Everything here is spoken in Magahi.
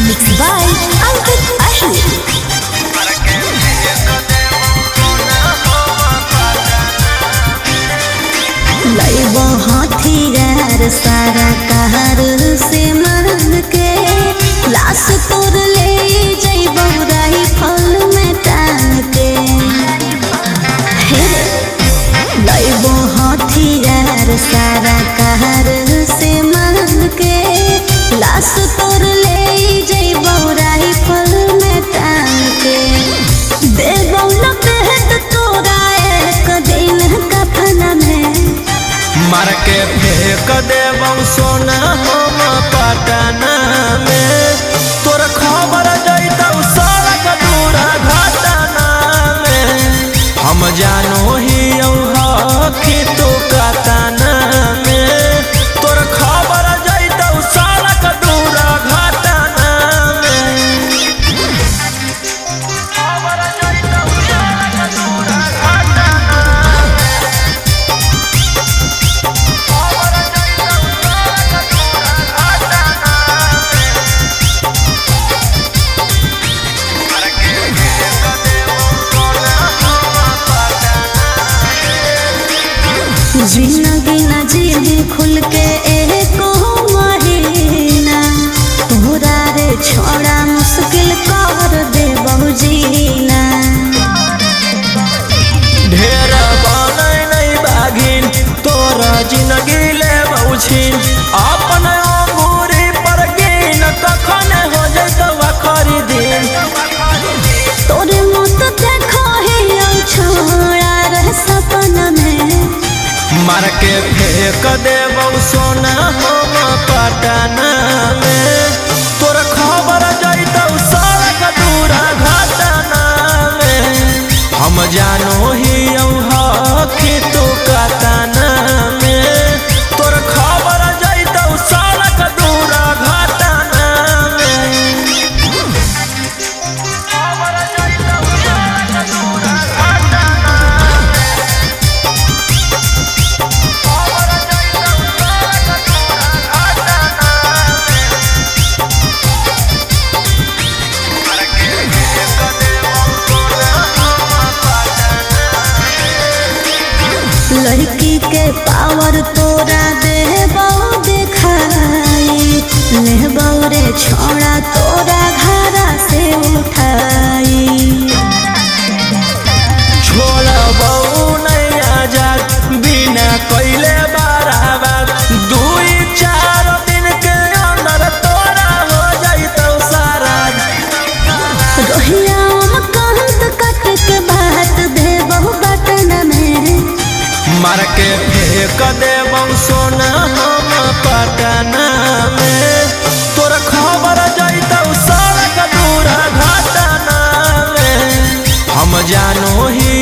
Mixed by Ankit Ahir. लैबो हथियार सारा कहर से मांग के लाश तोर ले जैबो राइफल में टांग के। हे रे, लैबो हथियार सारा कहर से मांग के लाश तोर ले जैबो राइफल में टांग के। देबो लपेट तोरा एक दिन कफन में। मार के फेंक देबौ सोना हम पटना में, तोर खबर जैतौ सड़क दूरा घटना में। हम जानो ही हकी तू कतना में, तोर खबर जैतौ सड़क दूरा घटना में। खबर जैतौ सड़क दूरा घटना में। जिंदगी न जी खुल के एको महीना, तोरा रे छोड़ा मुश्किल कर दे जीना। ढेर बनै नै बाघिन, तोरा जिनगी ले बौछिन। अपन अंगूरी पर गिन, कखन हो जैतौ आखरी दिन। तोरे मौत देखो ही छोड़ा रह सपना में। मार के फेंक देबौ सोना हम पटना में, तोर खबर जैतौ सड़क दूरा घटना में। हम जानो ही हकी तू कतना में, तोर खबर जैतौ सड़क दूरा घटना में। खबर जैतौ सड़क दूरा घटना में। लड़की के पावर तोरा देबौ देखाई, लेबौ रे छोड़ा तोरा घरा से उठाई। छोड़बौ नहीं आजाद बिना कैले बराबर, दुई चार दिन के अंदर तोरा हो जैतौ सारा। रोहिया कांत कट के बात देबौ बटन में। मार के फेंक देबौ सोना हम पटना में, तोर खबर जैतौ सड़क दूरा घटना में। हम जानो ही